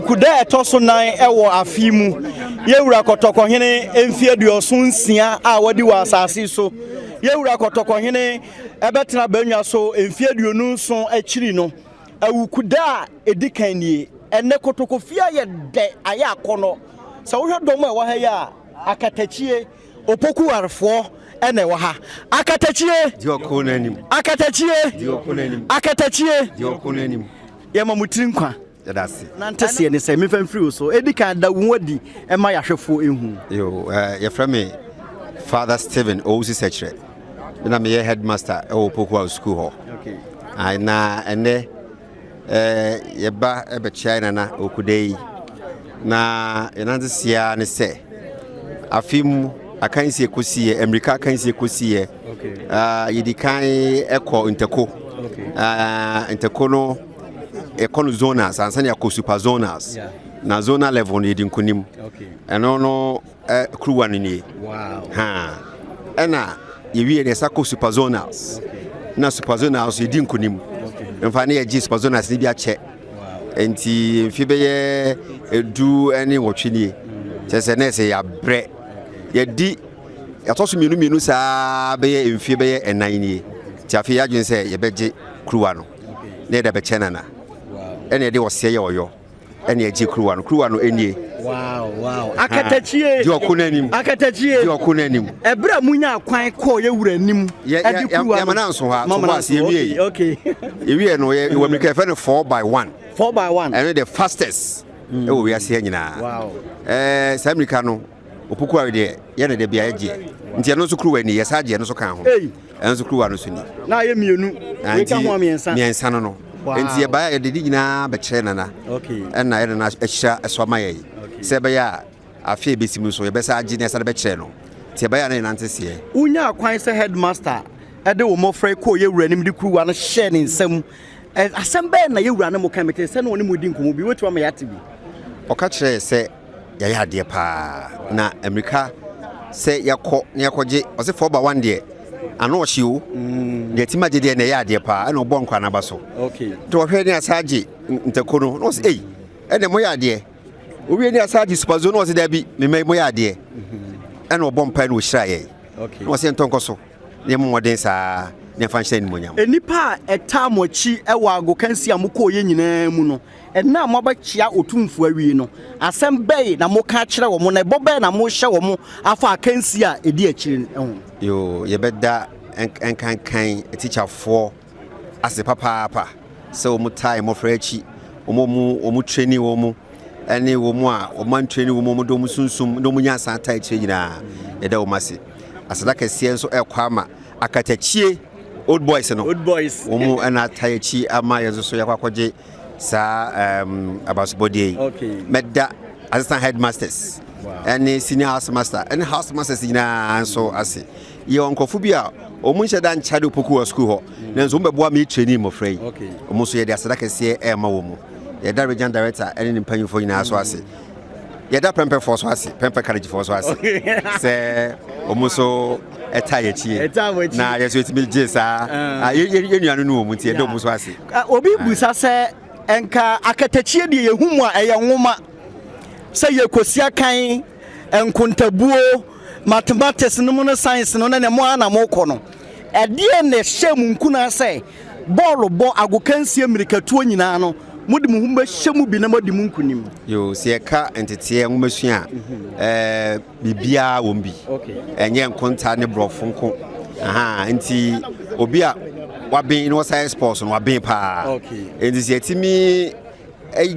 Awukuda a ɛtɔ so nan wɔ afe yi mu, Yɛwura Kɔtɔkɔhene mfeɛ 76 a wadi wɔ asase so. Yɛwura Kɔtɔkɔhene bɛtena bannwa so mfeɛ 27 akyiri no, Awukuda a ɛdi kan nie. Ɛnnɛ Kotokofie ayɛ dɛ, ayɛ akɔnnɔ. Sɛ wohwɛ dɔm a ɛwɔ ha yi a, akatakyie, Opoku warefoɔ na ɛwɔ ha. Akatakyie! Di ɔko no anim. Akatakyie! Di ɔko no anim. Akatakyie! Di ɔko no anim. Yɛma mo tiri nkwa. Yɛda ase. Nante seɛ ne sɛ mefa mfiri wo so. Edi kan da wo ho adi ma yɛahwɛfoɔ ehu. Yo, yɛfrɛ me Father Stephen Owusu Sɛkyerɛ. Me na meyɛ headmaster ɛwɔ Opoku House School hɔ. Okay. Na ɛnɛ Yɛba bɛkyia yɛn nana Okuda yi, na yɛn nanteseɛ ara ne sɛ afe mu akansie kɔsiiɛ, mmirika akansie kɔsiiɛ. Yɛdi kan kɔ Ntako. Ntako no yɛkɔ no zonals ansa na yɛakɔ super zonals. Na zonal level no yɛdi nkonim. Ɛno no kuruwa no nie. Ha. Ɛna yɛwie no yɛsa kɔ super zonals. Na super zonals yɛdi nkonim. Mfa ne yɛgye super zonals no bi akyɛ. Nti mfe bɛyɛ 18 nie. Kyerɛ sɛ na ɛsɛ yɛabrɛ. Yɛdi yɛatɔ so mmienu mmienu saa bɛyɛ mfe bɛyɛ 4 nie. Nti afei yɛadwene sɛ yɛbɛgye kuruwa no na yɛde abɛkyɛ nana. Ɛna yɛde ɔseɛ yɛ ɔyɔ. Ɛne ɛgye kuruwa no. Kuruwa no nie. Wow. Akatakyie. Di ɔko n'anim. Akatakyie. Di ɔko n'anim. Ɛberɛ a munya kwan kɔɔ yɛ wura anim. Ɛde kuruwa no. Yɛma no nso ha. To hɔ ase yɛwie. Okay. Yɛwie no yɛ wɔ mirika yɛfɛ no 4 by 1. 4 by 1. Ɛno the fastest. Ɛwɔ wiase nyinaa. Wow. Ɛɛ saa mirika no Opoku awe deɛ yɛ ne de bia yɛgyeɛ. Nti ɛno nso kuruwa ni yɛsa gyeɛ no nso ka ho. Ɛno nso kuruwa no so ni. Na ayɛ mmienu. Wei ka ho a mmiɛnsa. Mmiɛnsa no no. Nti yɛbaeɛ a yɛde ne nyinaa bɛkyerɛ Nana. Ɛna yɛ Nana ahyira ɛso ama yɛn. Sɛ ɛbɛyɛ a afe a ɛbɛsi mu nso yɛbɛsa agye na yɛsa de bɛkyerɛ no. Nti ɛbɛyɛ a na yɛnante seɛ. Wonyaa kwan sɛ headmaster de wo mmɔfra yi kɔɔ yɛn wura anim de kuruwa no hyɛɛ ne nsam. Asɛm bɛn na yɛn wura ne mo kae? Metee sɛ na ɔne mo redi nkɔmmɔ bi. Wobɛtumi ama yɛate bi? Ɔka kyerɛɛ sɛ yɛayɛ adeɛ paa na mmirika sɛ yɛkɔ na yɛkɔgye ɔsɛ 4 by 1 deɛ ano ɔhye o mm. deɛ tim agye deɛ na ɛyɛ adeɛ paa ɛna ɔbɔ nkwa n'aba so nti ɔhwɛ ne asa agye ntako no na ɔsɛ ei ɛna moyɛ adeɛ owie ne asa agye supazo na ɔsɛ daabi mema moyɛ adeɛ mm-hmm. ɛna ɔbɔ mpae na ɔhyira yɛn na ɔsɛ ntɔ nkɔ so na yɛmmɔ mmɔden saa na yɛmfa nhyɛ animuonyam. Nnipa a ɛtaa mo akyi wɔ agokansi a mokɔeɛ nyinaa mu no, ɛnnɛ a moabɛkyea Otumfoɔ awie no, asɛm bɛn na moka akyerɛ wɔn, na ɛbɔ bɛn na mohyɛ wɔn afa akansi a ɛdi akyire no ho? Yoo, yɛbɛda nkankan atikyafoɔ ase papaapa sɛ wɔn taa mmɔfra akyi, wɔn a wɔn training wɔn, ɛne wɔn a wɔn antraining wɔn, wɔn de wɔn sunsum ne wɔn nyansa taa akyire nyinaa, yɛda wɔn ase. Aseda kɛseɛ nso ɛkɔ ama akatakyie old boys no. Old boys. Wɔn ɛna ata akyi ama yɛn nso so yɛakɔ akɔgye saa abasobɔdeɛ yi. Okay. Mɛda assistant headmasters ɛne senior house master ɛne house masters nyinaa nso ase. Yɛwɔ nkurɔfo bi a wɔn nhyɛ da nkyade opoku wɔ sukuu hɔ nanso wɔn bɛboa me training mmɔfra yi. Wɔn nso yɛde aseda kɛseɛ ɛrema wɔn mu. Yɛda region director ɛne ne mpanyinfoɔ nyinaa so ase. Yɛda pɛmpɛfoɔ so ase, pɛmpɛ collegefoɔ so ase sɛ wɔn nso ɛta yɛ akyi na yɛ nso yɛtumi gye saa ah. yɛ nua no no wɔn nti yɛda wɔn nso ase. Ah, obi busa sɛ nka akatakyie deɛ yɛhu mu a ɛyɛ nwoma sɛ yɛkɔsi akan nkontabuo mathematics no mu no science no na ne mo ara na mokɔ no ɛdeɛ na ɛhyɛ mu nkuna sɛ Bɔɔlo bɔ, agokansie, mmirikatuo nyinaa no, mode mo ho bɛhyɛ mu bi na moadi mu nkonim. Yoo, sɛ yɛka nteteɛ nwomasua a, ɛɛ biribiara wɔ mu bi. Ɛnyɛ nkonta ne borɔfo nko. Aha, nti obi a waben na ɔsan yɛ sports no, waben paa. Nti sɛ yɛtumi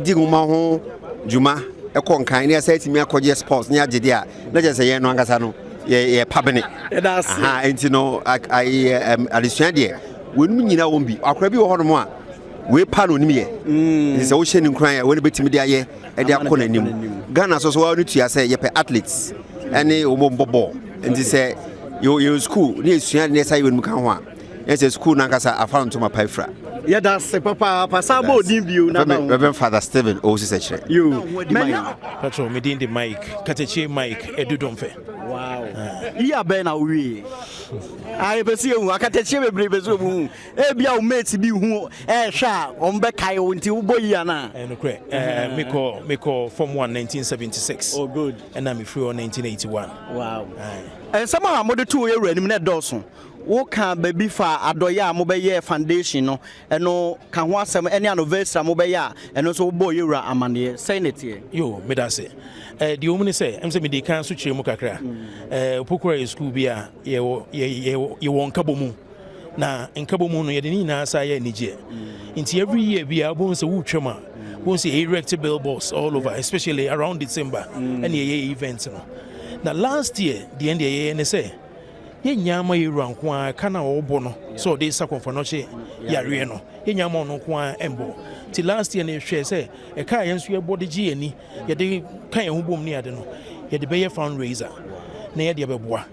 di nwoma ho dwuma kɔ nkan ne yɛsan atumi akɔgye sports ne agye deɛ a na kyerɛ sɛ yɛn no ankasa no yɛ pabene nti no adesua deɛ wɔnum nyinaa wɔn bi akora bi wɔ hɔnom a wei pa na onim yɛ mm. nti sɛ wohyɛ ne nkuran a wei no bɛtumi de ayɛ de akɔ n'anim Ghana so so wɔn tua sɛ yɛpɛ athletes ɛne wɔn bɔ bɔɔl nti sɛ yɛn school ne yɛsua ne yɛsa yɛ wɔn mu ka ho a ɛsɛ sukuu no ankasa afa ntoma pa afira. Yɛda ase papaapa. Saa bɔ odin bio na da ho. Reverend Father Stephen Owusu Sɛkyerɛ. Yo. Manya. Patro, me din de Mike, Katakyie Mike Edudomfɛ. Wow. Yi abɛn na wowie. Ah, yɛpɛ sɛ yɛhu akatakyie bebree pɛ sɛ wɔn hu. Ebia wo mate bi hu ɛɛhwɛ a wɔn bɛkae wo nti wobɔ yi anaa? Ɛyɛ nokorɛ. Ɛɛ mekɔ mekɔ form 1 1976. Oh good. Ɛna mefiri hɔ 1981. Wow. Nsɛm a mode too yɛn wura anim no ɛdɔɔso. Woka baabi fa adɔeɛ a mobɛyɛɛ foundation no, ɛno ka ho asɛm ɛne anniversary a mobɛyɛ a ɛno nso wobɔɔ yɛn wura amaneɛ. Sɛn na ɛteɛ? Yo, meda ase. Ɛɛ deɛ ɛwɔ mu ne sɛ, ɛm sɛ medii kan nso kyerɛɛ mu kakra. Ɛɛ Opokura yɛ sukuu bi a yɛwɔ yɛ yɛwɔ nkabɔmu. Na nkabɔmu no yɛde ne nyinaa san yɛ anigyeɛ. Nti every year biara wobɛhu sɛ wotwam a, wobɛhu sɛ yɛ erect billboards all over, especially around December ɛne yɛyɛ event no. Na last year deɛ deɛ yɛyɛ ne sɛ, yɛnnya ama yɛwura nko ara ka no a ɔbɔ no sɛ ɔde sa kɔmfanɔkye yareɛ no, yɛnnya ama ɔno nko ara mbɔ. Nti last year no yɛhwɛɛ sɛ ɛka a yɛn nso yɛbɔ de gye yɛn ani, yɛde ka yɛn ho bom ne ade no, yɛde bɛyɛ fundraiser na yɛde abɛboa.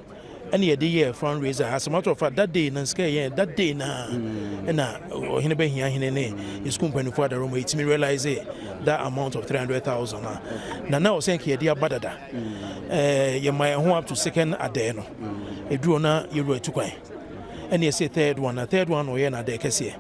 Ɛna yɛde yɛɛ fundraiser. As a matter of fact, that day na sika yɛn that day na ɛna ɔhene bɛhia hene ne yɛ sukuu mpanimfoɔ adarɔ mu yɛtumi realize that amount of 300,000 a na ɔsɛ nka yɛde aba dada. Yɛma yɛn ho up to second adɛɛ no, ɛduru na yɛwura atu kwan, ɛne yɛsɛ third one, na third one na ɔyɛ no adɛɛ kɛseɛ,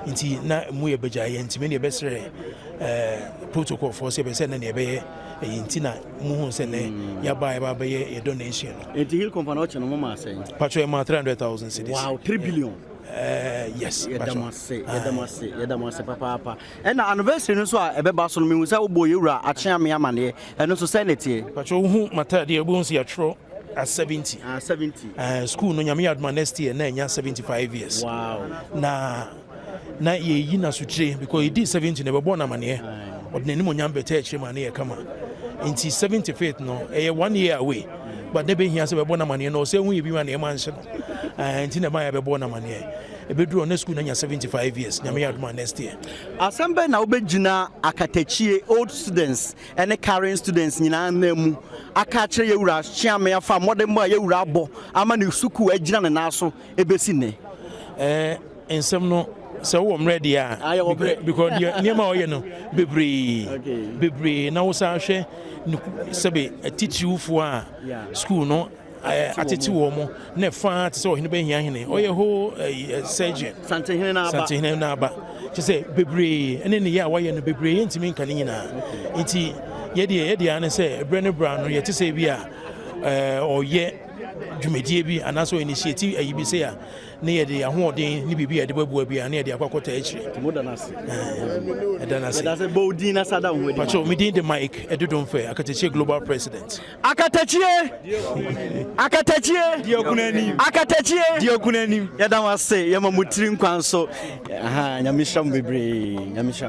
nti na mu yɛ bɛgya yɛ ntumi ne yɛbɛsrɛ protocol foɔ sɛ yɛbɛsɛ ne yɛbɛyɛ ɛyi, nti na muhu sɛ nɛ yɛaba yɛba bɛyɛ yɛ donation no. Nti Hill Company ɔkyɛ no mo ma asɛn? Patro, yɛma 300,000 cedis. Wow, 3 billion. Yes. Yɛda mo ase, yɛda mo ase, yɛda mo ase papaapa. Ɛna anniversary no nso a ɛbɛba so no, mehu sɛ wobɔ yɛwura Akyeame amaneɛ. Ɛno nso sɛn na ɛteɛ? Patro, wohu matadeɛ, wobɛhu sɛ yɛatwerɛ at 70. Ah, 70. School no, Nyame yɛ adoma, next year na ɛnya 75 years. Na yɛyi n'asotire because yɛdi 70 na ɛbɛbɔ no amanneɛ, ɔde n'anim onyam bɛtɛ akyire ma ne yɛ kama. Nti 75th no ɛyɛ one year away, but ne bɛhia sɛ bɛbɔ no amanneɛ no, ɔsɛ hu yɛ bi ma nneɛma nhyɛ no. Nti na ɛma yɛbɛbɔ no amanneɛ ɛbɛduru ɔne school no anya 75 years, Nyame yɛ adoma, next year. Asɛm bɛn na wobɛgyina akatakyi old students ne current students nyinaa nan mu aka akyerɛ yɛwura Kyeame afa mmɔdemmɔ a yɛwura abɔ ama ne sukuu agyina ne nan so ɛbɛsi nnɛ? Nsɛm no sɛ wowɔ mmerɛ deɛ a, because nneɛma a ɔyɛ no bebree bebree, na wosan hwɛ sɛbe atitiriwfoɔ a school no atete wɔ mo na ɛfa te sɛ ɔhene bɛhia hene, ɔyɛ ho surgeon. Santehene no aba. Santehene no aba, kyɛ sɛ bebree ɛne ne yɛ a wayɛ no bebree, yɛntumi nka ne nyinaa. Nti yɛdeɛ ne sɛ ɛberɛ no berɛ no yɛte sɛ bi a ɔyɛ dwumadie bi anaasɛ ɔyɛ initiative ayi bi sɛ a, ne yɛde ahoɔden ne biribi a yɛde bɛboa bi a, ne yɛde akɔ akɔta akyire. Moda no ase. Ɛda no ase. Yɛda sɛ bɔ wo din na sa da wo ho adi. Pakyɛw, me din de Mike Ɛdodɔmfɛ, Akatakyie Global President. Akatakyie, akatakyie, akatakyie, yɛda mo ase, yɛma mo tiri nkwa nso. Nyame hyira mo bebree, Nyame hyira.